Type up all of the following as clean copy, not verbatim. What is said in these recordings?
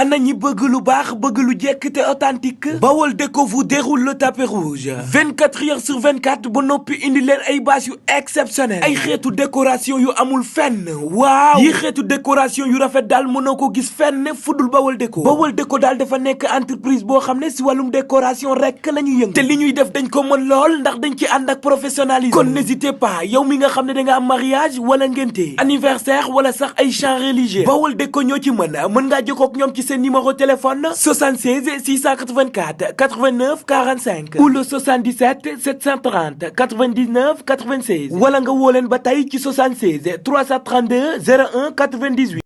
ana ñi bëgg lu baax bëgg lu jekk te authentique Bawol Déco vous déroule le tapis rouge 24 heures sur 24 ba noppi indi leen ay bâche yu exceptionnel ay xeetu décoration yu amul fenn waaw yi xeetu décoration yu rafet daal mënoo ko gis fenn fudul Bawol Déco daal dafa nekk entreprise boo xam ne si wàllum décoration rek la ñuy yëngu te li ñuy def dañ ko mën lool ndax dañ ci ànd ak professionnalisme kon n'hésitez pas yow mi nga xam ne da nga am mariage wala ngénte anniversaire wala sax ay chants religieux Bawol Déco ñoo ci mën ngaa jokkoo ak ñoom ci seen numéro téléphone 76 684 89 45 ou le 77 730 99 96 wala nga woo leen ba tey ci 76 332 01 98.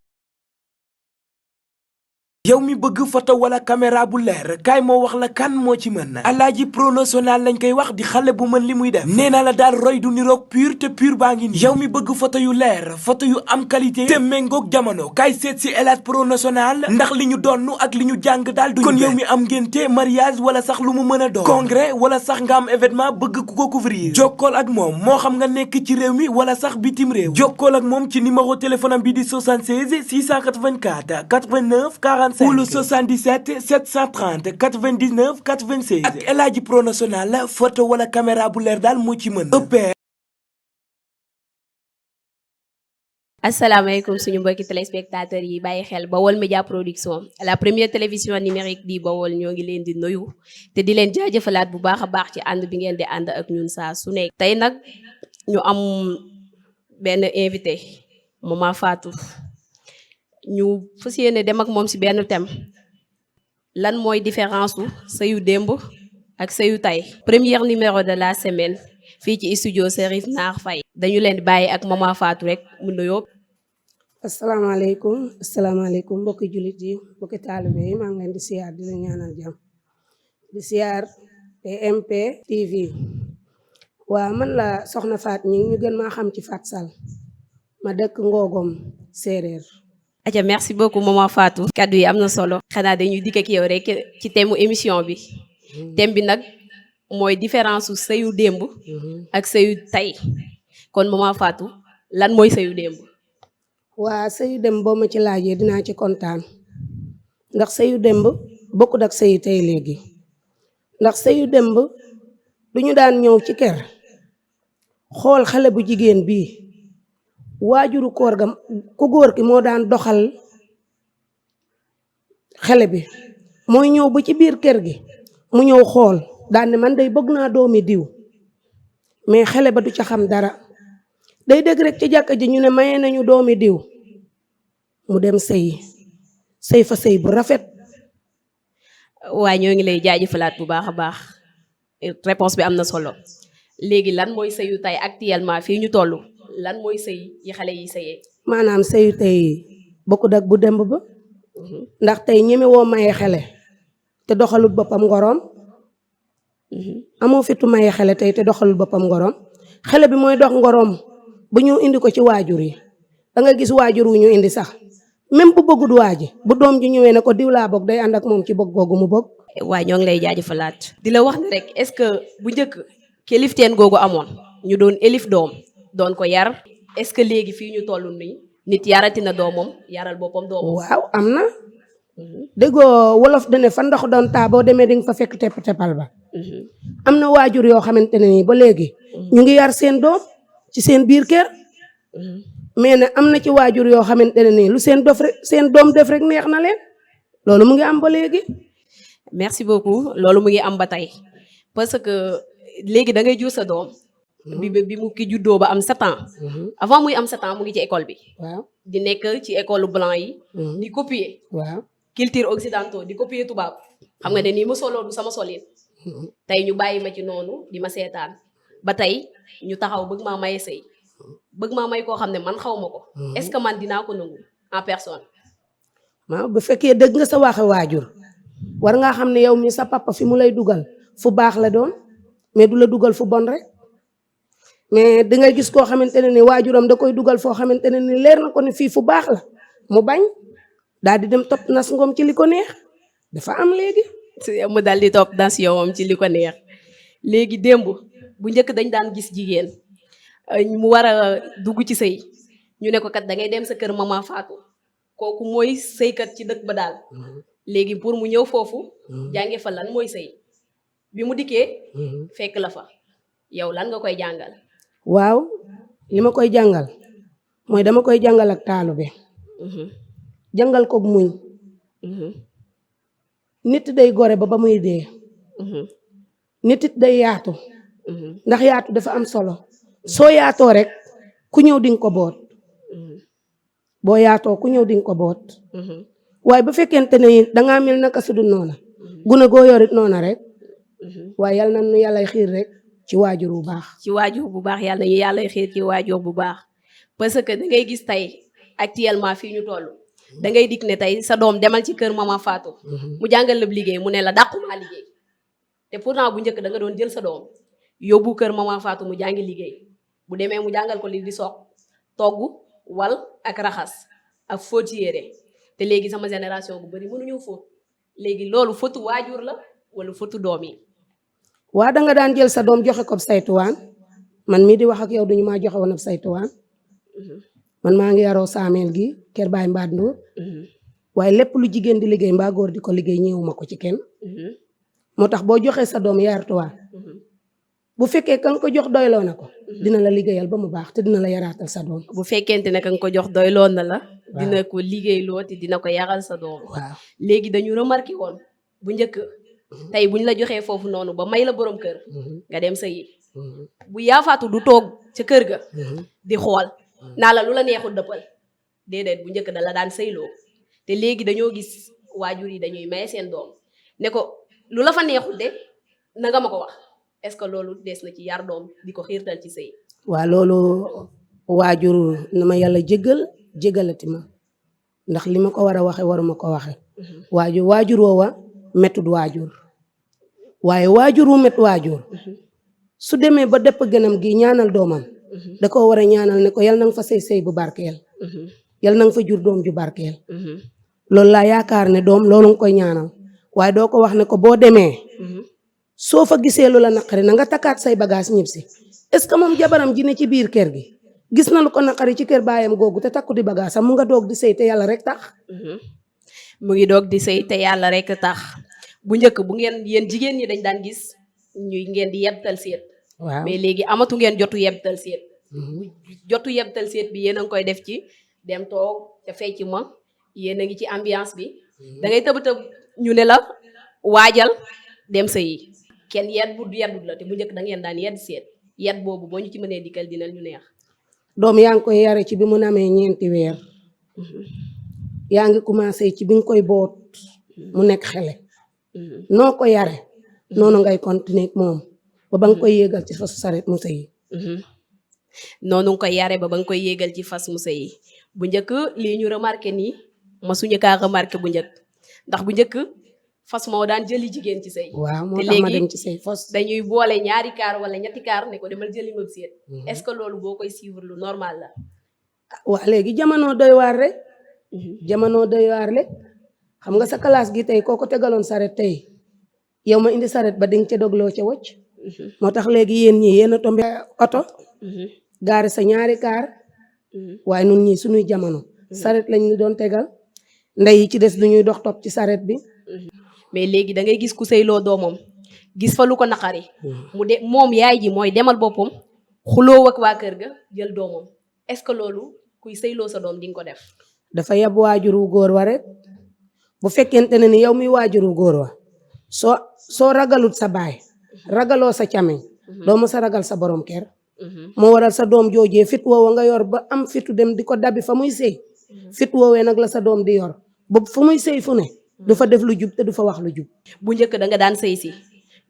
yow mi bëgg photo wala caméra bu leer kaay moo wax la kan moo ci mën Alaaji Pro National lañ koy wax di xale bu mën li muy def nee naa la daal roy du niroog pur te pur baa ngi nii yow mi bëgg photo yu leer photo yu am qualité te méngoog jamono kaay seet si Elhadj Pro National ndax li ñu donnu ak li ñu jàng daal duñu kon yow mi am ngénte mariage wala sax lu mu mën a doon congrès wala sax nga am événement bëgg ku ko couvrir jokkool ak moom moo xam nga nekk ci réew mi wala sax bitim réew jokkool ak moom ci numéro téléphone am bi di 76 684 89 45 ou le 77 730 99 96 ak Elhadji Pro National photo wala caméra bu leer daal moo ci mën asalaamaaleykum suñu mbokki téléspectateurs yi bàyyi xel Bawol Média Production la première télévision numérique di Bawol ñoo ngi leen di nuyu te di leen jaajëfalaat bu baax a baax ci ànd bi ngeen di ànd ak ñun saa su nekk tey nag ñu am benn invité Mama Fatou ñu fas yéene dem ak moom si benn thème lan mooy différence su sëyu démb ak sëyu tay premier numéro de la semaine fii ci studio Cherif Naar Faye dañu leen bàyyi ak Mama Fatou rek mu nuyoo. asalaamaaleykum mbokki jullit yi mbokki taalibe yi maa ngi leen di siyaar di leen ñaanal jàmm di siyaar TMP TV waa man la soxna Faat ñi ñu gën maa xam ci Faat Sall ma dëkk Ngogom séeréer. aja merci beaucoup Mama Fatou kaddu yi am na solo xanaa dañuy dikk ak yow rek ci thème mu émission bi thème bi nag mooy différence su sëyu démb ak sëyu tay kon Mama Fatou lan mooy sëyu démb. waa sëyu démb boo ma ci laajee dinaa ci kontaan ndax sëyu démb bokkut ak sëyu tey léegi ndax sëyu démb du ñu daan ñëw ci kër xool xale bu jigéen bii waajuru koor ga ku góor ki moo daan doxal xale bi mooy ñëw ba ci biir kër gi mu ñëw xool daan ne man day bëgg naa doomi diw mais xale ba du ca xam dara day dégg rek ci jàkka ji ñu ne maye nañu doomi diw mu dem sëy fa sëy bu rafet. waaye ñoo ngi lay jaajëfalaat bu baax a baax réponse bi am na solo léegi lan mooy sëyu tay actuellement fii ñu toll lan mooy sëy yi xale yi sëyee. maanaam sëyu tey bokkut ak bu demb ba ndax tey ñeme woo maye xele te doxalut boppam ngoroom amoo fitu maye xele tey te doxalut boppam ngoroom xele bi mooy dox ngoroom bu ñu indi ko ci waajur yi da nga gis waajur wu ñu indi sax même bu bëggut waaji bu doom ji ñëwee ne ko diw laa bëgg day ànd ak moom ci bëgg googu mu bëgg. waaye ñoo ngi lay jaajëfalaat di la wax ne rek est-ce que bu njëkk kilifteen googu amoon ñu doon élif doom doon ko yar est-ce que léegi fii ñu toll nii nit yarati na doomam yaral boppam doomam. waaw am na déggoo wolof dane fa ndox doon taa boo demee di nga fa fekk tepp teppal ba am na waajur yoo xamante ne nii ba léegi ñu ngi yar seen doom ci seen biir kër mais ne am na ci waajur yoo xamante ne nii lu seen doom def rek neex na leen loolu mu ngi am ba léegi. merci beaucoup loolu mu ngi am ba tey parce que léegi da ngay jur sa doom. bi mu ki juddoo ba am 7 ans. avant muy am 7 ans mu ngi ci école bi. waaw di nekk ci école blanc yi. di copier. waaw culture occidentaux di copier tubaab. xam nga ne nii ma soloo du sama solin. tey ñu bàyyi ma ci noonu di ma seetaan ba tey ñu taxaw bëgg maa maye sëy bëgg maa may koo xam ne man xaw ma ko. est-ce que man dinaa ko nangu en personne. waaw bu fekkee dëgg nga sa waxe waajur war ngaa xam ne yow mi sa papa fi mu lay dugal fu baax la doon mais du la dugal fu bon rek. mais di nga gis koo xamante ne ni waajuram da koy dugal foo xamante ne ni leer na ko ne fii fu baax la mu bañ daal di dem topp nas ngoom ci li ko neex dafa am léegi. mu daal di topp nas yow ci li ko neex léegi démb bu njëkk dañ daan gis jigéen mu war a dugg ci sëy ñu ne ko kat da ngay dem sa kër Mama Fatou kooku mooy sëykat ci dëkk ba daal léegi pour mu ñëw foofu jànge fa lan mooy sëy bi mu dikkee fekk la fa yow lan nga koy jàngal. waaw li ma koy jàngal mooy dama koy jàngal ak taalube jàngal ko muñ nit day gore ba muy dee nit it day yaatu ndax yaatu dafa am solo soo yaatoo rek ku ñëw di nga ko boot boo yaatoo ku ñëw di nga ko boot waaye bu fekkente ne dangaa mel naka su dul noona gune goo yorit noona rek waaye yal na nu yàlla xiir rek ci waajur bu baax. ci waajur bu baax yàlla nañu yàlla xiir ci waajur bu baax parce que da ngay gis tey actuellement fii ñu toll da ngay dikk ne tey sa doom demal ci kër Mama Fatou mu jàngal la liggéey mu ne la dàqumaa liggéey te pourtant bu njëkk da nga doon jël sa doom yóbbu kër Mama Fatou mu jàngi liggéey bu demee mu jàngal ko li di soq togg wal ak raxas ak fóot ci yére te léegi sama génération bu bari mënuñu fóot léegi loolu fóotu waajur la wala fóotu doom yi. waa da nga daan jël sa doom joxe ko saytuwaan man mii di wax ak yow duñu maa joxe woon ab saytuwaan man maa ngi yaroo saameel gi kër Baay Mbaat Ndour waaye lépp lu jigéen di liggéey mbaa góor di ko liggéey ñëwuma ko ci kenn moo tax boo joxee sa doom yartuwaan bu fekkee ka nga ko jox doyloo na ko dina la liggéeyal ba mu baax te dina la yaraatal sa doom. bu fekkente ne ka nga ko jox doyloo na la. dina ko liggéeyloo te dina ko yaral sa doom. waaw léegi dañu remarqué woon bu njëkk tey buñ la joxee foofu noonu ba may la borom kër nga dem sëyi bu yaafaatu du toog ca kër ga di xool naa la lu la neexul dëppal déedéet bu njëkk da la daan sëyloo te léegi dañoo gis waajur yi dañuy maye seen doom ne ko lu la fa neexul de na nga ma ko wax est-ce que loolu des na ci yar doom di ko xiirtal ci sëy. waaw loolu waajur na ma yàlla jégalati ma ndax li ma ko war a waxe waruma ko waxe waajur woowa mettud waajur waaye waajur wu met waajur su demee ba dëpp gënam gi ñaanal doomam da ko war a ñaanal ne ko yal na nga fa sëy bu barkeel yal na nga fa jur doom ju barkeel loolu laa yaakaar ne doom loolu nga koy ñaanal waaye doo ko wax ne ko boo demee soo fa gisee lu la naqari na nga takkaat say bagage ñib si est-ce que moom jabaram ji ne ci biir kër gi gis na lu ko naqari ci kër baayam googu te takku di bagage am mu nga doog di sëy te yàlla rek tax mu ngi doog di sëy te yàlla rek tax bu njëkk bu ngeen yéen jigéen ñi dañ daan gis ñuy ngeen di yebtal seet waaw mais léegi amatu ngeen jotu yebtal seet jotu yebtal seet bi yéen a ngi koy def ci dem toog te fecc ma yéen a ngi ci ambiance bi da ngay tëb ñu ne la waajal dem sëyi kenn yeddut la te bu njëkk da ngeen daan yedd seet yedd boobu boo ñu ci mënee dikkal dina ñu neex. doom yaa ngi koy yare ci bi mu namee 4 weer yaa ngi commencé ci bi nga koy boot mu nekk xele noo ko yare noonu ngay continuer moom ba nga koy yéegal ci fasu saret mu sëyi noonu nga koy yare ba nga koy yéegal ci fas mu sëyi bu njëkk lii ñu remarqué nii ma suñu kaa remarqué bu njëkk ndax bu njëkk fas moo daan jëli jigéen ci sëy waaw moo te tax ma léegi dem ci sëy fas dañuy boole ñaari kaar wala ñetti kaar ne ko demal jëli ma seet est-ce que loolu boo koy suivre lu normal la. waa léegi jamono doy waar rek jamono doy waar rek xam nga sa classe gi tey koo ko tegaloon saret tey yow ma indi saret ba di nga ca dogloo ca wocc moo tax léegi yéen ñi yéen a tombé oto gaari sa ñaari kaar waaye nun ñi suñuy jamono saret lañ ñu doon tegal ndey yi ci des duñuy dox topp ci saret bi mais léegi da ngay gis ku sëyloo doomam gis fa lu ko naqari mu de moom yaay ji mooy demal boppam xuloo ak waa kër ga jël doomam est-ce que loolu kuy sëyloo sa doom di nga ko def. dafa yab waajuru góor wa rek bu fekkente ne ni yow mi waajuru góor wa soo ragalut sa baay ragaloo sa cameñ doo ma sa ragal sa borom kër moo waral sa doom joojee fit woowa nga yor ba am fitu dem di ko dabi fa muy sëy fit woowee nag la sa doom di yor ba fu muy sëy fu ne du fa def lu jub te du fa wax lu jub. bu njëkk da nga daan sëy si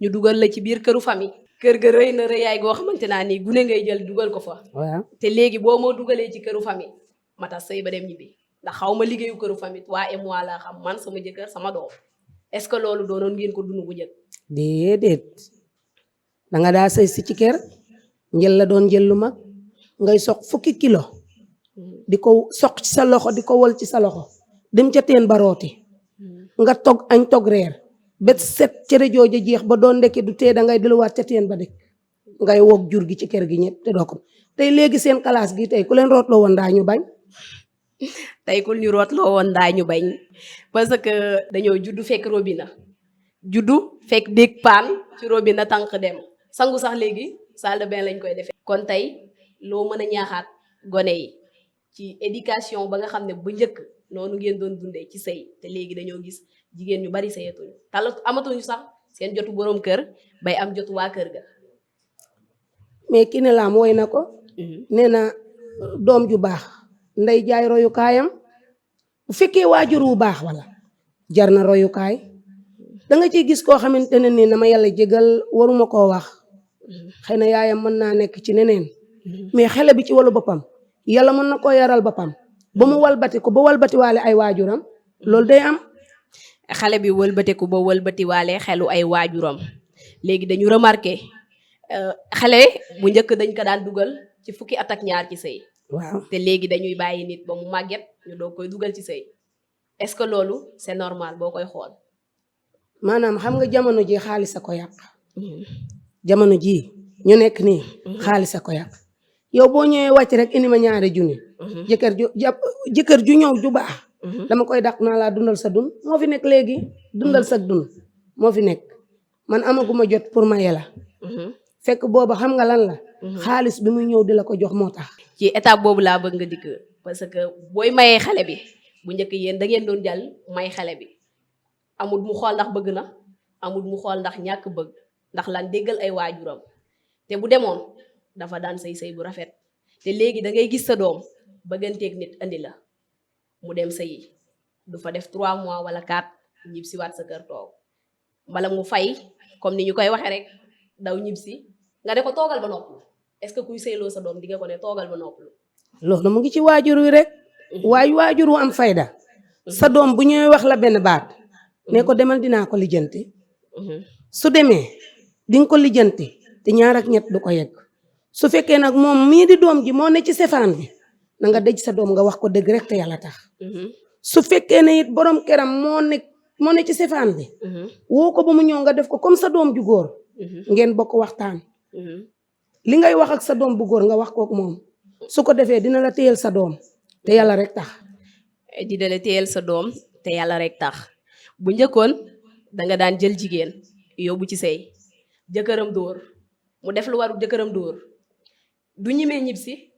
ñu dugal la ci biir këru famille kër ga rëy na rëyaay goo xamante naa ni gune ngay jël dugal ko fa. waaw te léegi boo moo dugalee ci këru famille ma tas sëy ba dem ñibbi ndax xaw ma liggéeyu këru famille 3 et mois laa xam man sama jëkkër sama doom est-ce que loolu doonoon ngeen ko dund bu njëkk. déedéet da nga daa sëy si ci kër njël la doon jël lu mag ngay soq 10 kilo di ko soq ci sa loxo di ko wol ci sa loxo dem ca teen ba rooti nga togg añ togg reer bet set cere jooja jeex ba doon ndekki du tee da ngay delluwaat ca teen ba dëkk ngay woog jur gi ci kër gi ñëpp te doo ko tey léegi seen classe gi tey ku leen rootloo woon daa ñu bañ tey ku ñu root loo woon daa ñu bañ parce que dañoo juddu fekk robinet juddu fekk dégg paan ci robinet tànk dem sangu sax léegi salle de bain lañ koy defee. kon tey loo mën a ñaaxaat gone yi ci éducation ba nga xam ne bu njëkk noonu ngeen doon dundee ci sëy te léegi dañoo gis jigéen ñu bari sëyatuñu tala amatuñu sax seen jotu boroom kër bay am jotu waa kër ga. mais ki ne laam woy na ko nee na doom ju baax nday jaay royukaayam bu fekkee waajur wu baax wala jar na royukaay da nga ciy gis koo xamante ne nii na ma yàlla jégal waruma koo wax xëy na yaayam mën naa nekk ci neneen mais xale bi ci wàllu boppam yàlla mën na koo yaral boppam ba mu walbati ko ba walbati waale ay waajuram loolu day am. xale bi wëlbateku ba wëlbati waale xelu ay waajuram léegi dañu remarqué xale bu njëkk dañ ko daan dugal ci fukki at ak ñaar ci sëy. waaw te léegi dañuy bàyyi nit ba mu màgget ñu doog koy dugal ci sëy est-ce que loolu c'est normal boo koy xool. maanaam xam nga jamono ji xaalis a ko yàq. jamono ji ñu nekk nii. xaalis a ko yàq yow boo ñëwee wàcc rek indi ma ñaari junni. jëkkër ju ñëw ju baax. dama koy dàq naa laa dundal sa dund moo fi nekk léegi dundal sa dund moo fi nekk man amaguma jot pour maye la. fekk booba xam nga lan la. xaalis bi muy ñëw di la ko jox moo tax. ci étape boobu laa bëgg nga dikk parce que booy mayee xale bi bu njëkk yéen da ngeen doon jàll may xale bi amul mu xool ndax bëgg na amul mu xool ndax ñàkk bëgg ndax lan déggal ay waajuram te bu demoon dafa daan sëy bu rafet te léegi da ngay gis sa doom bëgganteeg nit andi la mu dem sëyi du fa def 3 mois wala 4 ñib si waat sa kër toog mbala mu fay comme ni ñu koy waxee rek daw ñib si nga ne ko toogal ba noppalu est-ce que kuy sëyloo sa doom di nga ko ne toogal ba noppalu. loolu mu ngi ci waajur wi rek. waaye waajur wu am fayda. sa doom bu ñëwee wax la benn baat. ne ko demal dinaa ko lijjanti. su demee di nga ko lijjanti te ñaar ak ñett du ko yegg su fekkee nag moom mii di doom ji moo ne ci sefaan bi na nga dëj sa doom nga wax ko dëgg rek te yàlla tax. su fekkee ne it borom këram moo ne ci sefaan bi. woo ko ba mu ñëw nga def ko comme sa doom ju góor. ngeen bokk waxtaan. li ngay wax ak sa doom bu góor nga wax kook moom su ko defee dina la téyel sa doom te yàlla rek tax. dina la téyel sa doom te yàlla rek tax bu njëkkoon danga daan jël jigéen yóbbu ci sëy jëkkëram dóor mu def lu waru jëkkëram dóor du ñimee ñib si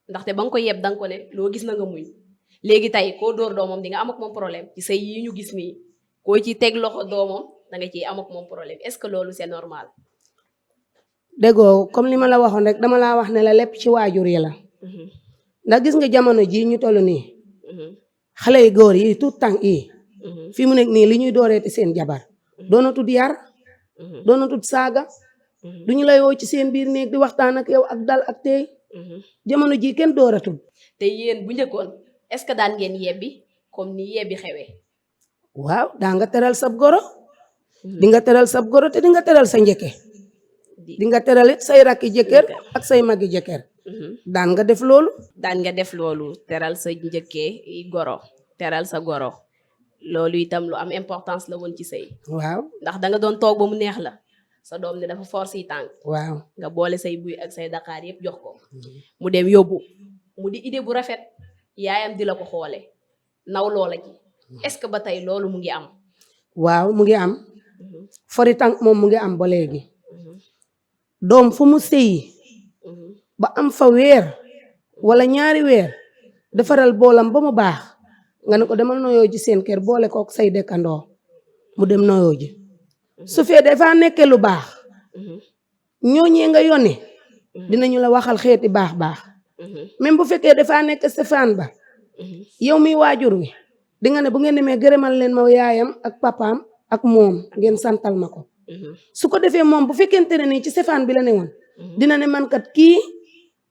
ndaxte ba nga ko yeb danga ko ne loo gis na nga muñ léegi tey koo dóor doomam di nga am ak moom problème ci sëy yi ñu gis nii koo ci teg loxo doomam danga ciy am ak moom problème est-ce que loolu c'est normal. déggoo comme li ma la waxoon rek dama laa wax ne la lépp ci waajur yi la. ndax gis nga jamono ji ñu toll nii. xale yu góor yi tout tànk yi. fi mu nekk nii li ñuy dooreeti seen jabar. doonatul yar. doonatul saaga. du ñu lay woo ci seen biir néeg di waxtaan ak yow ak dal ak tey. jamono ji kenn dooratul. te yéen bu njëkkoon est-ce que daan ngeen yebbi comme ni yebbi xewee. waaw daa nga teral sab goro. di nga teral sab goro te di nga teral sa njëkke. di nga teral it say rakki jëkkër ak say magi jëkkër. daan nga def loolu. daan nga def loolu teral sa njëkkee goro teral sa goro loolu itam lu am importance la woon ci sëy. waaw ndax da nga doon toog ba mu neex la sa doom ne dafa force yi tànk. waaw nga boole say buy ak say daqaar yëpp jox ko. mu dem yóbbu mu di idée bu rafet yaayam di la ko xoole naw loola ji est-ce que ba tey loolu mu ngi am. waaw mu ngi am. fori tànk moom mu ngi am ba léegi. doom fu mu sëyi ba am fa weer wala ñaari weer defaral boolam ba mu baax nga ne ko demal noyoo ji seen kër boole kook say dëkkandoo mu dem noyoo ji su fee dafa nekkee lu baax ñooñee nga yónni dinañu la waxal xeeti baax même bu fekkee dafa nekk sefaan ba yow mi waajur wi di nga ne bu ngeen demee gërëmal leen ma yaayam ak papaam ak moom ngeen santal ma ko. su ko defee moom bu fekkente ne nii ci sefaan bi la ne woon dina ne man kat kii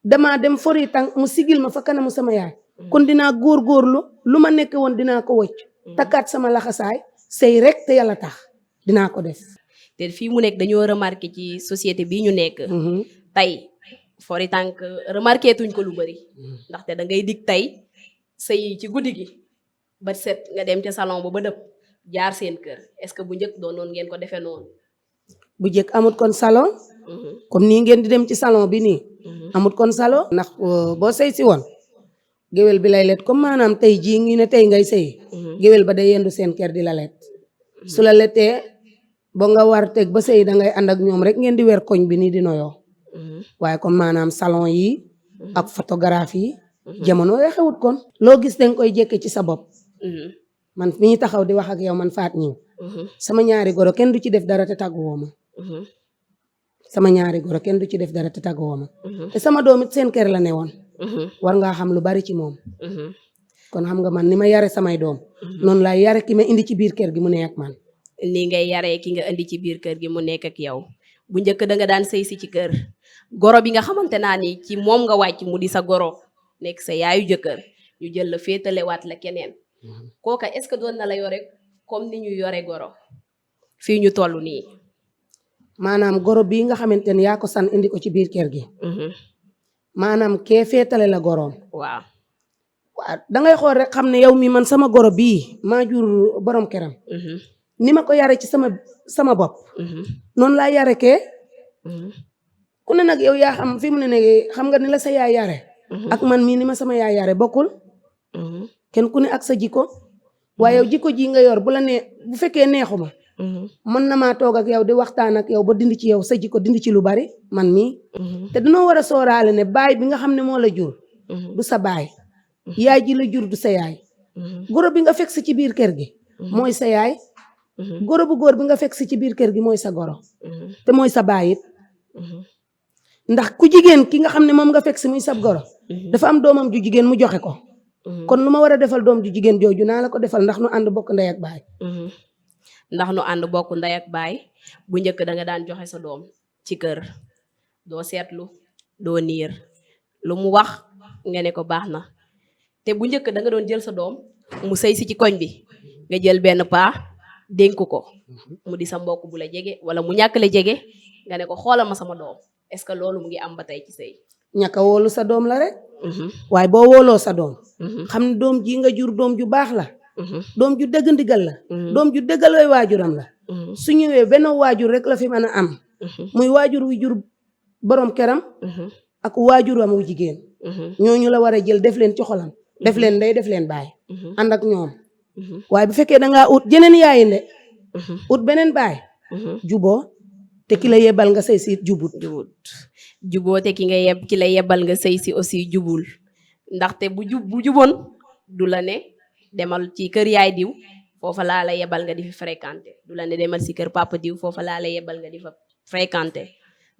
damaa dem fori tànk mu sigil ma fa kanamu sama yaay kon dinaa góorgóorlu lu ma nekk woon dinaa ko wëcc takkaat sama laxasaay sëy rek te yàlla tax dinaa ko def. te fii mu nekk dañoo remarqué ci société bii ñu nekk. tey fori tànk remarqué tuñ ko lu bari. ndaxte da ngay dig tey sëy ci guddi gi ba set nga dem ca salon ba dëpp jaar seen kër est-ce que bu njëkk doon noonu ngeen ko defee noonu. bu njëkk amut kon salon. comme nii ngeen di dem ci salon bi nii. amut kon salon. ndax boo sëy si woon géwél bi lay let comme maanaam tey jii ngi ne tey ngay sëy géwél ba day yendu seen kër di la let su la letee ba nga war teg ba sëy dangay ànd ak ñoom rek ngeen di weer koñ bi nii di noyoo waaye comme maanaam salon yi ak photographie yi jamono yoo xewut kon loo gis danga koy jekke ci sa bopp man fi ñu taxaw di wax ak yow man Faat Gning sama ñaari goro kenn du ci def dara te tàgguwoo ma sama ñaari goro kenn du ci def dara te tàgguwoo ma te sama doom it seen kër la ne woon war ngaa xam lu bari ci moom kon xam nga man ni ma yare samay doom noonu laay yare ki ma indi ci biir kër gi mu nekk ak man ni ngay yaree ki nga indi ci biir kër gi mu nekk ak yow bu njëkk da nga daan sëy si ci kër goro bi nga xamante naa ni ci moom nga wàcc mu di sa goro nekk sa yaayu jëkkër ñu jël la féetalewaat la keneen kooka est-ce que doon na la yore comme ni ñu yore goro fii ñu toll nii maanaam goro bii nga xamante ne yaa ko san indi ko ci biir kër gi maanaam kee féetale la goroom waaw dangay xool rek xam ne yow mi man sama goro bii maa jur borom këram ni ma ko yare ci sama bopp noonu laa yare kee ku ne nag yow yaa xam fi mu ne xam nga ni la sa yaay yare ak man mii ni ma sama yaay yare bokkul kenn ku ne ak sa jikko waaye yow jikko ji nga yor bu fekkee neexuma mën na maa toog ak yow di waxtaan ak yow ba dindi ci yow sa jikko dindi ci lu bari man mii te dañoo war a sooraale ne baay bi nga xam ne moo la jur du sa baay yaay ji la jur du sa yaay goro bi nga fekk si ci biir kër gi mooy sa yaay goro bu góor bi nga fekk si ci biir kër gi mooy sa goro te mooy sa baay it ndax ku jigéen ki nga xam ne moom nga fekk si muy sab goro dafa am doomam ju jigéen mu joxe ko kon lu ma war a defal doom ju jigéen jooju naa la ko defal ndax nu ànd bokk ndey ak baay ndax nu ànd bokk ndey ak baay bu njëkk da nga daan joxe sa doom ci kër doo seetlu doo niir lu mu wax nga ne ko baax na te bu njëkk da nga doon jël sa doom mu sëy si ci koñ bi nga jël benn paa dénk ko mu di sa mbokk bu la jege wala mu ñàkk la jege nga ne ko xoolal ma sama doom est-ce que loolu mu ngi am ba tey ci sëy ñàkk a wóolu sa doom la rek waaye boo wóoloo sa doom xam ne doom ji nga jur doom ju baax la doom ju dëgg ndigal la doom ju dëggal way waajuram la su ñëwee benn waajur rek la fi mën a am muy waajur wu jur borom këram ak waajuram wu jigéen ñooñu la war a jël def leen ci xolam def leen ndey def leen baay ànd ak ñoom waaye bu fekkee dangaa ut jeneen yaayi nde ut beneen baay juboo te ki la yebal nga sëy si juboo te ki la yebal nga sëy si aussi jubul ndaxte bu juboon du la ne demal ci kër yaay diw foofa laa la yebal nga di fi fréquenté du la ne demal si kër papa diw foofa laa la yebal nga di fa fréquenté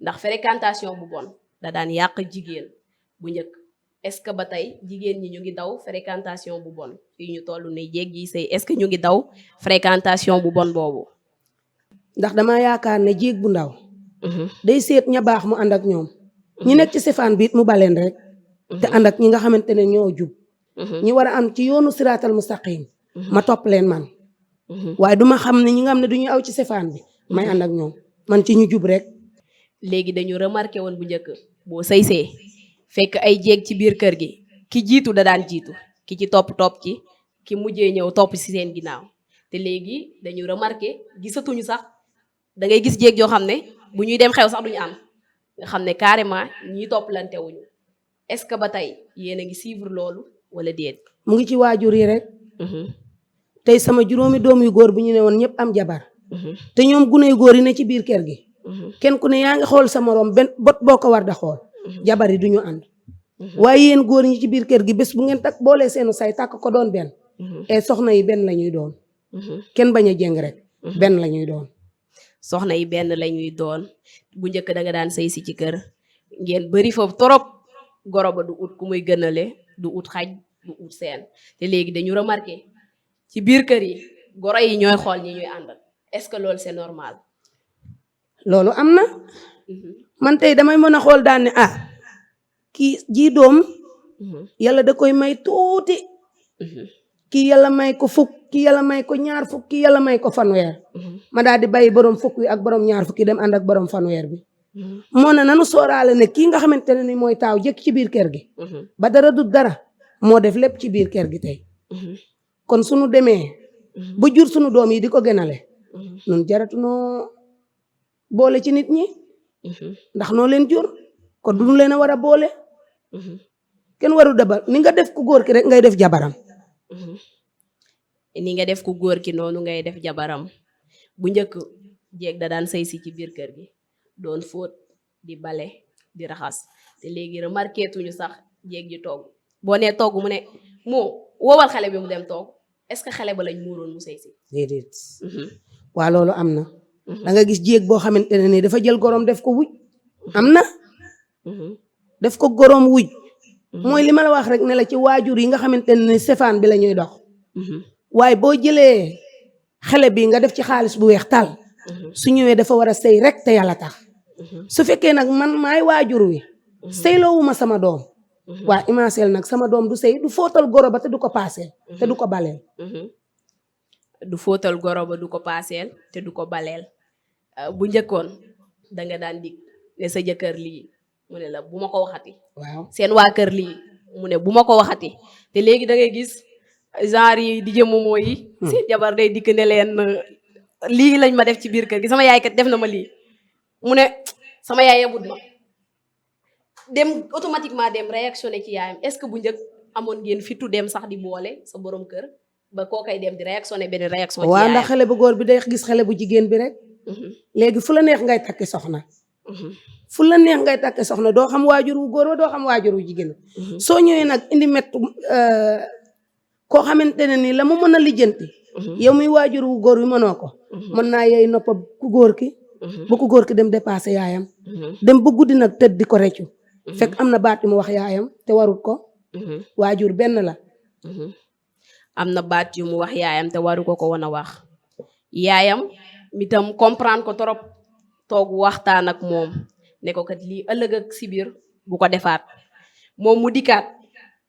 ndax fréquentation bu bon da daan yàq jigéen bu njëkk est-ce que ba tey jigéen ñi ñu ngi daw fréquentation bu bon fii ñu toll ni jéeg yi sëy est-ce que ñu ngi daw fréquentation bu bon boobu ndax dama yaakaar ne jéeg bu ndaw day seet ña baax mu ànd ak ñoom ñi nekk ci sefaan biit mu baleen rek te ànd ak ñi nga xamante ne ñoo jub ñi war a am ci yoonu siraatal mustaqim ma topp leen man waaye duma xam ne ñi nga xam ne duñuy aw ci sefaan bi may ànd ak ñoom man ci ñu jub rek léegi dañu remarqué woon bu njëkk boo sëysee fekk ay jéeg ci biir kër gi ki jiitu da daan jiitu ki ci topp ci ki mujjee ñëw topp ci seen ginnaaw te léegi dañu remarqué gisatuñu sax da ngay gis jéeg yoo xam ne bu ñuy dem xew sax duñu am nga xam ne carrément ñii toppalante wuñu est-ce que ba tey yéen a ngi suivre loolu wala déet mu ngi ci waajur yi rek tey sama juróomi doom yu góor bu ñu ne woon ñëpp am jabar te ñoom gune yu góor yi ne ci biir kër gi kenn ku ne yaa ngi xool sa morom benn bot boo ko war da xool jabar yi duñu ànd waaye yéen góor ñi ci biir kër gi bés bu ngeen takk boolee seenu say tàkk ko doon benn et soxna yi benn la ñuy doon kenn bañ a jéng rek benn la ñuy doon soxna yi benn la ñuy doon bu njëkk da nga daan sëy si ci kër ngeen bëri foofu torop goro ba du ut ku muy gënale du ut xaj du ut seen te léegi dañu remarqué ci biir kër yi goro yi ñooy xool ñi ñuy àndal est-ce que loolu c'est normal loolu am na man tey damay mën a xool daan ne kii ji doom yàlla da koy may tuuti kii yàlla may ko fukk kii yàlla may ko ñaar fukk kii yàlla may ko fanweer ma daal di bàyyi borom fukk wi ak borom ñaar fukki dem ànd ak borom fanweer bi moo ne nanu sooraale ne kii nga xamante ne ni mooy taaw jëkk ci biir kër gi ba dara du dara moo def lépp ci biir kër gi tey kon sunu demee ba jur sunu doom yi di ko gënale nun jaratu noo boole ci nit ñi ndax noo leen jur kon duñu leen a war a boole kenn waru dabal ni nga def ku góor ki rek ngay def jabaram. ni nga def ku góor ki noonu ngay def jabaram. Bu njëkk jeeg da daan sëy si ci biir kër gi doon fóot di bale di raxas te léegi remarqué tuñu sax jeeg ji togg boo nee togg mu ne moo woowal xale bi mu dem togg est-ce que xale ba lañ muuroon mu sëy si. déedéet. waa loolu am na. da nga gis jéeg boo xamante ne nii dafa jël gorom def ko wuj. am na. def ko gorom wuj. mooy li ma la wax rek ne la ci waajur yi nga xamante ne ni sefaan bi la ñuy dox. waaye boo jëlee xale bi nga def ci xaalis bu weex tal. su ñëwee dafa war a sëy rek te yàlla tax. su fekkee nag man maay waajur wi. sëyloowuma sama doom. waa imaaseel nag sama doom du sëy du fóotal goro ba te du ko paaseel te du ko baleel. du fóotal goro ba du ko paaseel te du ko baleel. bu njëkkoon danga daan dig ne sa jëkkër lii mu ne la bu ma ko waxati. waaw seen waa kër lii mu ne bu ma ko waxati te léegi da ngay gis genre yi di jëmmumoo yi. seen jabar day dikk ne leen lii lañ ma def ci biir kër gi sama yaay kat def na ma lii mu ne sama yaay yebut ma dem automatiquement dem réactionné ci yaayam est-ce que bu njëkk amoon ngeen fitu dem sax di boole sa borom kër ba koo koy dem di réactionné benn réaction. ci yaayam waaw ndax xale bu góor bi day gis xale bu jigéen bi rek. léegi fu la neex ngay takki soxna. fu la neex ngay takki soxna doo xam waajur wu góor wa doo xam waajur wu jigéen. soo ñëwee nag indi mett koo xamante ne ni la mu mën a lijjanti. yow muy waajur wu góor wi mënoo ko. mën naa yey noppa ku góor ki. ba ku góor ki dem dépassé yaayam. dem ba guddi nag tëdd di ko reccu. fekk am na baat yu mu wax yaayam te warut ko. waajur benn la. am na baat yu mu wax yaayam te waru ko ko woon a wax. yaayam mitam comprendre ko trop toog waxtaan ak moom ne ko kat lii ëllëg ak si biir bu ko defaat moom mu dikkaat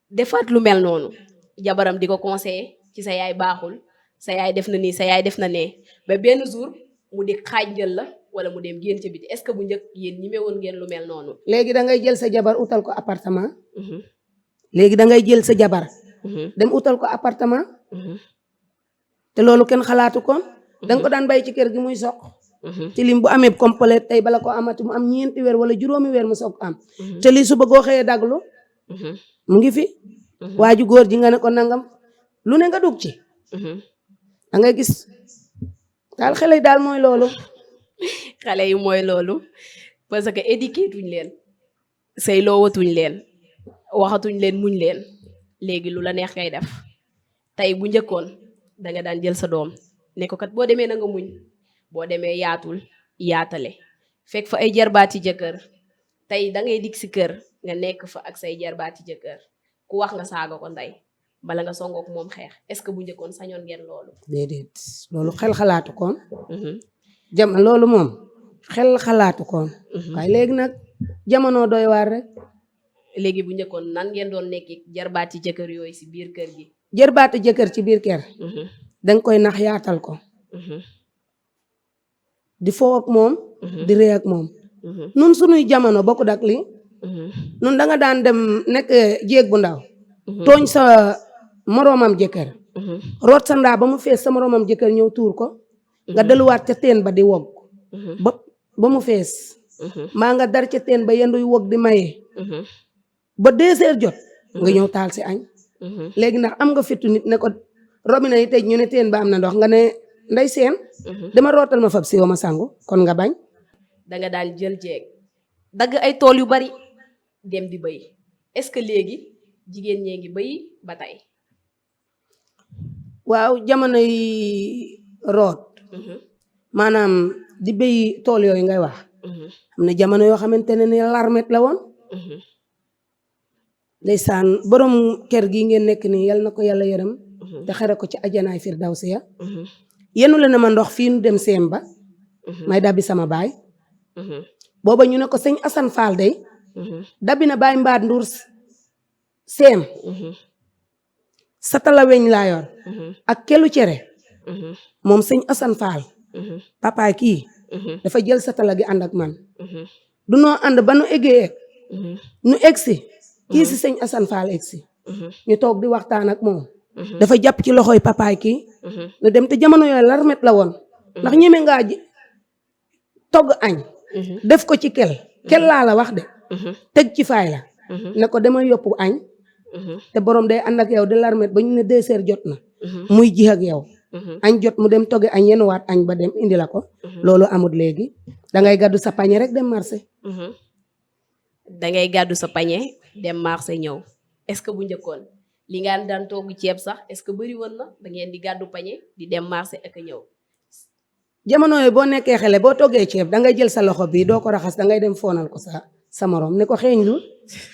defaat lu mel noonu jabaram di ko conseiller ci sa yaay baaxul sa yaay def na nii sa yaay def na nee ba benn jour mu di xaajal la wala mu dem génn ca biti est-ce que bu njëkk yéen ñemewoon ngeen lu mel noonu. léegi da ngay jël sa jabar utal ko appartement. léegi da ngay jël sa jabar. dem utal ko appartement. te loolu kenn xalaatu ko. danga ko daan bàyyi ci kër gi muy soq. ci lim bu amee complet tey bala ko amati mu am 4 weer wala 5 weer mu soog am. te lii suba goo xëyee daglu. mu ngi fi. waaju góor ji nga ne ko nangam lu ne nga dugg ci. da ngay gis daal xale yi daal mooy loolu. xale yi mooy loolu parce que éduqué tuñ leen say loowatuñ leen waxatuñ leen muñ leen léegi lu la neex ngay def tey bu njëkkoon danga daan jël sa doom. ne ko kat boo demee na nga muñ boo demee yaatul yaatale fekk fa ay jarbaati jëkkër tey da ngay dig si kër nga nekk fa ak say jarbaati jëkkër ku wax nga saaga ko ndey bala nga songook moom xeex est-ce que bu njëkkoon sañoon ngeen loolu. déedéet loolu xel xalaatu koon. loolu moom xel xalaatu koon. waaye léegi nag jamono doy waar rek. léegi bu njëkkoon nan ngeen doon nekk jarbaati jëkkër yooyu si biir kër gi. jarbaati jëkkër ci biir kër. danga koy nax yaatal ko. di foo ak moom. di ree ak moom. nun sunuy jamono bokkut ak li. nun danga daan dem nekk jéeg bu ndaw. tooñ sa moroomam jëkkër. root sa ndaa ba mu fees sa moroomam jëkkër ñëw tuur ko. nga delluwaat ca teen ba di wog. ba mu fees. maa nga dar ca teen ba yenduy wog di maye. ba 2 heures jot. nga ñëw taal si añ. léegi ndax am nga fitu nit ne ko. robinet yi tey ñu ne teen ba am na ndox nga ne nday seen. dama rootal ma fab si ma sangu kon nga bañ. danga daan jël jeeg dagg ay tool yu bari dem di bëy est-ce que léegi jigéen ñee ngi bëy ba tey. waaw jamono yi root. maanaam di bëy tool yooyu ngay wax. am na jamono yoo xamante ne ni larmet la woon. ndeysaan borom kër gi ngeen nekk nii yal na ko yàlla yërëm. te xare ko ci ajanaay firdawsi ya yenu la ne ma ndox fii nu dem seem ba may dabbi sama baay booba ñu ne ko sëñ Assane Fall day dabbi na baay mbaat nduur seem satala weñ laa yor ak kelu cere moom sëñ Assane Fall papa kii dafa jël satala gi ànd ak man du noo ànd ba nu eggee nu egsi kii si sëñ Assane Fall egsi ñu toog di waxtaan ak moom dafa jàpp ci loxoy papaay kii. nu dem te jamono yooyu larmet la woon. ndax ñeme ngaa togg añ. def ko ci kel laa la wax de. teg ci faay la. ne ko dama yóbbu añ te borom day ànd ak yow di larmet ba ñu ne 2 heures jot na muy ji ak yow añ jot mu dem toge añ yenuwaat añ ba dem indi la ko loolu amut léegi dangay gàddu sa pañe rek dem marché dangay gàddu sa pañe dem marché ñëw est-ce que bu njëkkoon li nga daan togg ceeb sax est-ce que bëri woon na da ngeen di gàddu pañe di dem marché ak a ñëw jamono yooyu boo nekkee xale boo toggee ceeb dangay jël sa loxo bi doo ko raxas dangay dem foonal ko sa morom ne ko xeeñ lu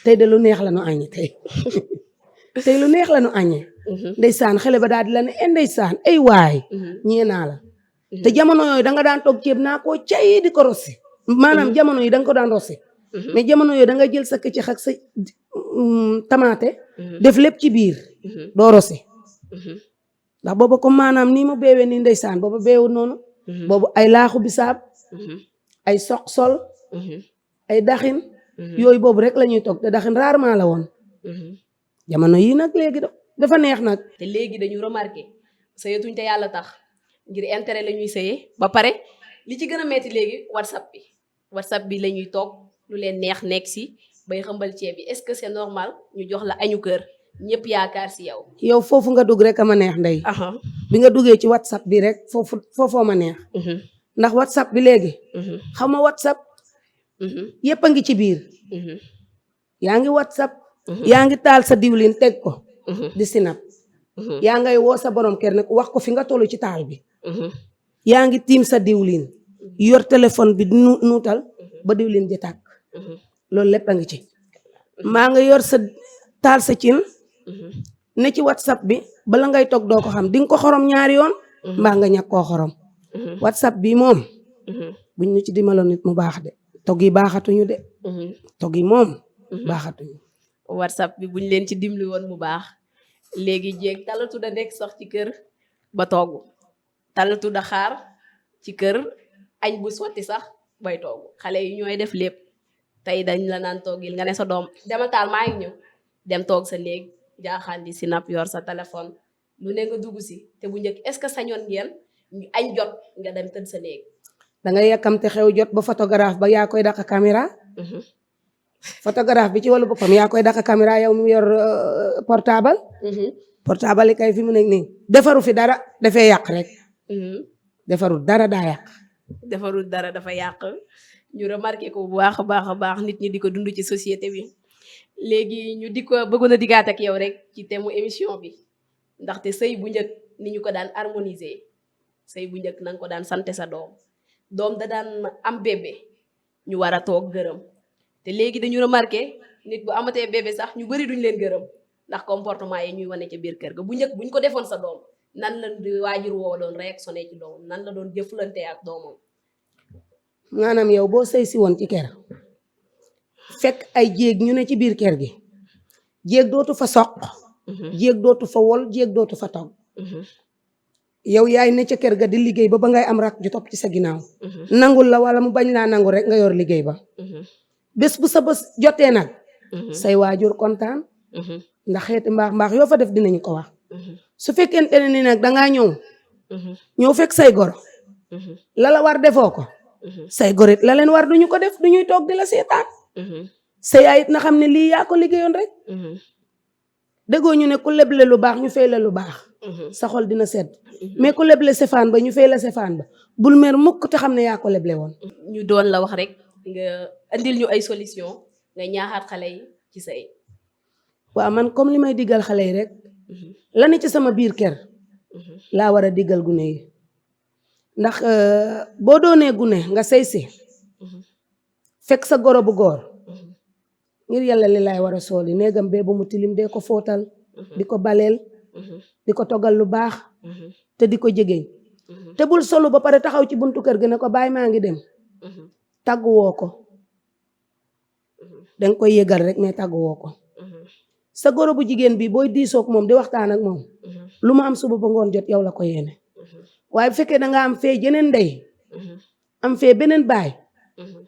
tey de lu neex la nu añe tey lu neex la nu añe ndeysaan xale ba daal di la ne ndeysaan ay waay ñee naa la te jamono yooyu danga daan togg ceeb naa koo cay di ko rossi maanaam jamono yi danga ko daan rossi mais jamono yooyu dangay jël sa këccax ak sa tamaate def lépp ci biir doo rossi ndax booba comme maanaam nii mu beewee nii ndeysaan booba beewul noonu boobu ay laaxu bisaab ay soq-sol ay daxin yooyu boobu rek la ñuy togg te daxin rarement la woon jamono yii nag léegi dafa neex nag te léegi dañu remarqué sëyatuñ te yàlla tax ngir intérêt la ñuy sëyee ba pare li ci gën a metti léegi whatsapp bi la ñuy toog lu leen neex nekk si bay xambal ceeb bi est-ce que c'est normal ñu jox la añu kër ñëpp yaakaar si yow yow foofu nga dugg rek a ma neex ndey bi nga duggee ci whatsapp bi rek foofoo ma neex ndax whatsapp bi léegi xam nga whatsapp yépp a ngi ci biir yaa ngi whatsapp yaa ngi taal sa diwlin teg ko di sinap yaa ngay woo sa borom kër nag wax ko fi nga tollu ci taal bi yaa ngi tiim sa diwlin yor téléphone bi nuutal ba diwlin ji tàkk loolu lépp a ngi ci maa nga yor sa taal sa cin ne ci whatsapp bi bala ngay toog doo ko xam di nga ko xorom ñaari yoon mbaa nga ñàkk koo xorom whatsapp bi moom buñ ñu ci dimaloon nit mu baax de togg yi baaxatuñu de togg yi moom baaxatuñu whatsapp bi buñ leen ci dimli woon mu baax léegi jéeg talatu da nekk sax ci kër ba togg talatu da xaar ci kër añ bu sotti sax bay togg xale yi ñooy def lépp tey dañ la naan toggil nga ne sa doom dama taal maa ngi ñëw dem toog sa néeg jaaxaan di sinap yor sa téléphone lu ne nga dugg si te bu njëkk est-ce que sañoon ngeen añ jot nga dem tëdd sa néeg dangay yàkkamte xew jot ba photographe ba yaa koy dàq caméra photographe bi ci wàllu boppam yaa koy dàq caméra yow mu yor portable portable yi kay fi mu nekk nii defaru fi dara dafay yàq rek defarul dara daa yàq defarul dara dafa yàq ñu remarqué ko bu baax a baax nit ñi di ko dund ci société bi léegi ñu di ko bëggoon a diggaat ak yow rek ci thème émission bi ndaxte sëy bu njëkk ni ñu ko daan harmoniser sëy bu njëkk na nga ko daan sante sa doom da daan am bébé ñu war a toog gërëm te léegi dañu remarqué nit bu amatee bébé sax ñu bari duñ leen gërëm ndax comportement yi ñuy wane ca biir kër ga bu njëkk buñ ko defoon sa doom nan la waajur woo doon réactionné ci doomam nan la doon jëflante ak doomam maanaam yow boo sëy si woon ci kër fekk ay jéeg ñu ne ci biir kër gi jéeg dootu fa soq jéeg dootu fa wol jéeg dootu fa togg yow yaay ne ca kër ga di liggéey ba ngay am rak ju topp ci sa ginnaaw nangul la wala mu bañ laa nangu rek nga yor liggéey ba bés bu sa bés jotee nag say waajur kontaan ndax xeeti mbaax yoo fa def dinañu ko wax su fekkente ne ni nag dangaa ñëw fekk say goro la war defoo ko say gorit la leen war duñu ko def duñuy toog di la seetaan sa yaay it na xam ne lii yaa ko liggéeyoon rek déggoo ñu ne ku leble lu baax ñu fay la lu baax sa xol dina sedd mais ku leble sefaan ba ñu fay la sefaan ba bul mer mukk te xam ne yaa ko leble woon ñu doon la wax rek nga andil ñu ay solution nga ñaaxaat xale yi ci sëy waaw man comme li may diggal xale yi rek la ne ci sama biir kër laa war a diggal gune yi ndax boo doonee gune nga sëy si fekk sa goro bu góor ngir yàlla li laay war a sooli néegam bee ba mu tilim dee ko fóotal di ko baleel di ko toggal lu baax te di ko jegeñ te bul solu ba pare taxaw ci buntu kër gi ne ko bàyyi maa ngi dem tàgguwoo ko danga koy yëgal rek mais tàgguwoo ko sa goro bu jigéen bi booy diisoog moom di waxtaan ak moom lu mu am suba ba ngoon jot yow la ko yéene waaye bu fekkee danga am fee jeneen ndey am fee beneen baay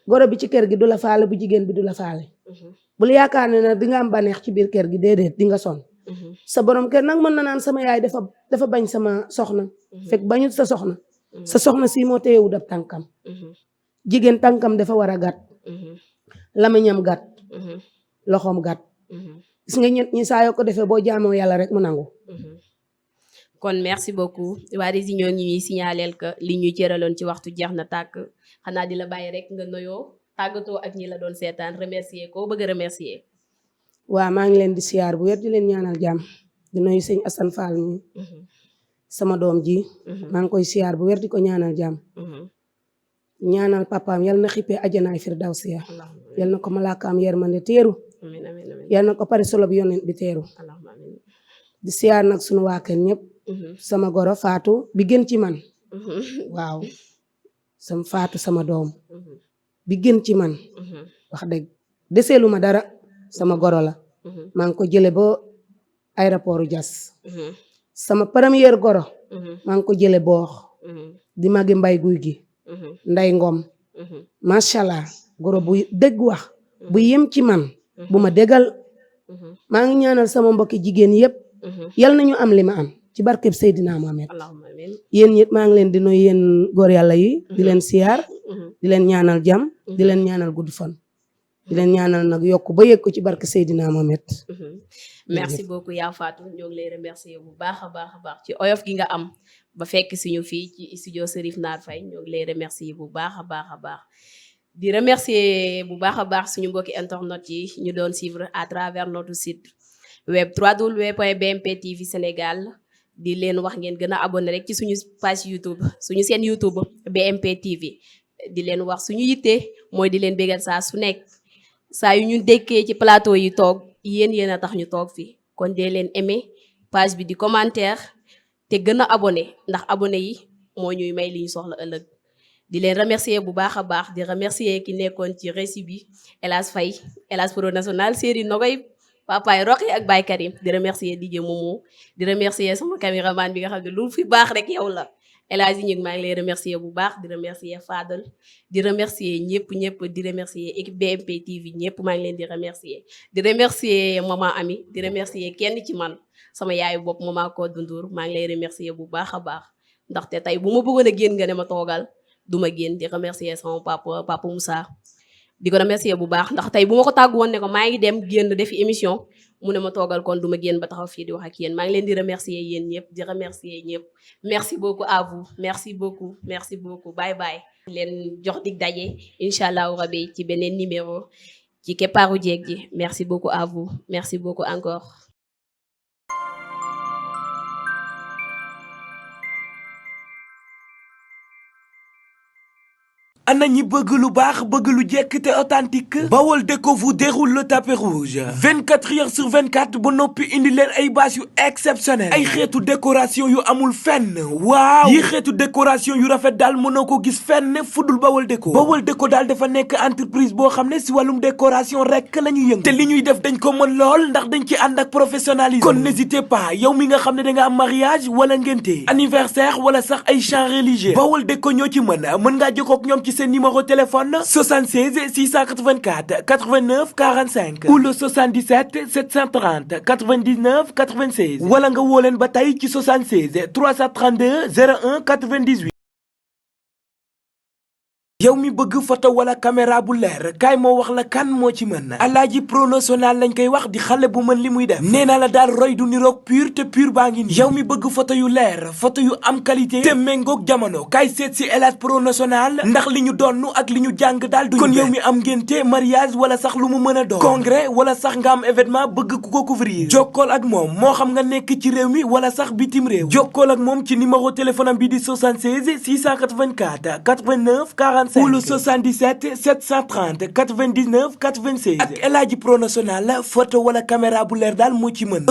goro bi ci kër gi du la faale bu jigéen bi du la faale bul yaakaar ne nag di nga am baneex ci biir kër gi déedéet di nga son sa borom kër nag mën na naan sama yaay dafa bañ sama soxna fekk bañut sa soxna si moo téyewu dab tànkam jigéen tànkam dafa war a gàtt lamiñam gàtt loxoom gàtt gis nga ñett ñi saa yoo ko defee boo jaamoo yàlla rek mu nangu. kon merci beaucoup waa Rési ñoo ngi ñuy signaleel que li ñuy cëraloon ci waxtu jeex na tàkk xanaa di la bàyyi rek nga noyoo tàggatoo ak ñi la doon seetaan remercier ko bëgg a remercier. waaw maa ngi leen di siyaar bu wér di leen ñaanal jàmm di nuyu sëñ Assane Fall mi sama doom ji maa ngi koy siyaar bu wér di ko ñaanal jàmm ñaanal papaam yal na xippee ajanaay firdawsiya yal na ko malaakaam yermande teeru yal na ko pare solo bi yonent bi teeru di siyaar nag sunu waa kër ñëpp sama goro Fatou bi gën ci man waaw sama Fatou sama doom bi gën ci man wax dëgg deseelu ma dara sama goro la maa ngi ko jële ba aéroport Diass sama première goro maa ngi ko jële boox di magi mbay guy gi nday ngom macha allah goro bu dégg wax bu yem ci man bu ma déggal maa ngi ñaanal sama mbokki jigéen yëpp yal nañu am li ma am ci barkeb Seydina Mohamed yéen ñit maa ngi leen di nuyu yéen góor yàlla yi di leen siyaar di leen ñaanal jàmm di leen ñaanal gudd fan di leen ñaanal nag yokk ba yëg ko ci barke Seydina Mohamed. merci beaucoup yaa Fatou ñoo ngi lay remercier bu baax a baax ci oyof gi nga am ba fekk suñu fii ci studio Serif Nar Faye ñoo ngi lay remercier bu baax a baax di remercier bu baax a baax suñu mbokki internet yi ñu doon suivre à travers notre site web www.bmptv Sénégal di leen wax ngeen gën a abonné rek ci suñu page YouTube suñu seen YouTube BMPTV di leen wax suñu yitte mooy di leen bégal saa su nekk saa yu ñu dékkee ci plateau yi toog yéen a tax ñu toog fii kon dee leen aimé page bi di commentaire te gën a abonné ndax abonné yi moo ñuy may li ñu soxla ëllëg di leen remercier bu baax a baax di remercier ki nekkoon ci récit bi El Hadj Faye El Hadj Pro National série Nogoy papaay Roqi ak Baye Karim di remercier DJ Momo di remercier sama caméraman bi nga xam ne lu fi baax rek yow la El Hadj ñi maa ngi lay remercier bu baax di remercier Fadel di remercier ñëpp di remercier équipe BMP TV ñëpp maa ngi leen di remercier maman Ami di remercier kenn ci man sama yaayu bopp maman Codou Ndour maa ngi lay remercier bu baax a baax ndaxte tey bu ma bëggoon a génn nga ne ma toogal du ma génn di remercier sama papa Moussa di ko remercier bu baax ndax tey bu ma ko tàggu woon ne ko maa ngi dem génn defi émission mu ne ma toogal kon du ma génn ba taxaw fii di wax ak yéen maa ngi leen di remercier yéen ñëpp di remercier ñëpp merci beaucoup à vous merci beaucoup bye bye leen jox dig daje incha allahu rabi ci beneen numéro ci keppaaru jeeg ji merci beaucoup à vous merci beaucoup encore ana ñi bëgg lu baax bëgg lu jekk te authentique Bawol Déco vous déroule le tapis rouge 24 heures sur 24 ba noppi indi leen ay bâche yu exceptionnel ay xeetu décoration yu amul fenn waaw yi xeetu décoration yu rafet daal mënoo ko gis fenn fudul Bawol Déco daal dafa nekk entreprise boo xam ne si wàllum décoration rek la ñuy yëngu te li ñuy def dañ ko mën lool ndax dañ ci ànd ak professionnalisme kon n'hésitez pas yow mi nga xam ne da nga am mariage wala ngénte anniversaire wala sax ay chants religieux Bawol Déco ñoo ci mën ngaa jokkoo ak ñoom ci seen numéro téléphone 76 684 89 45 ou le 77 730 99 96 wala nga woo leen ba tey ci 76 332 01 98. yow mi bëgg photo wala caméra bu leer kaay moo wax la kan moo ci mën Alaaji Pro National lañ koy wax di xale bu mën li muy def nee naa la daal roy du niroog pur te pur baa ngi nii yow mi bëgg photo yu leer photo yu am qualité te méngoog jamono kaay seet si Alaaji Pro National ndax li ñu donnu ak li ñu jàng daal du kon yow mi am ngénte mariage wala sax lu mu mën a doon congrès wala sax nga am événement bëgg ku ko couvrir jokkool ak moom moo xam nga nekk ci réew mi wala sax bitim réew jokkool ak moom ci numéro téléphone am bi di 76 684 89 45 ou le 77 730 99 96 ak El Hadji Pro National photo wala caméra bu leer daal moo ci mën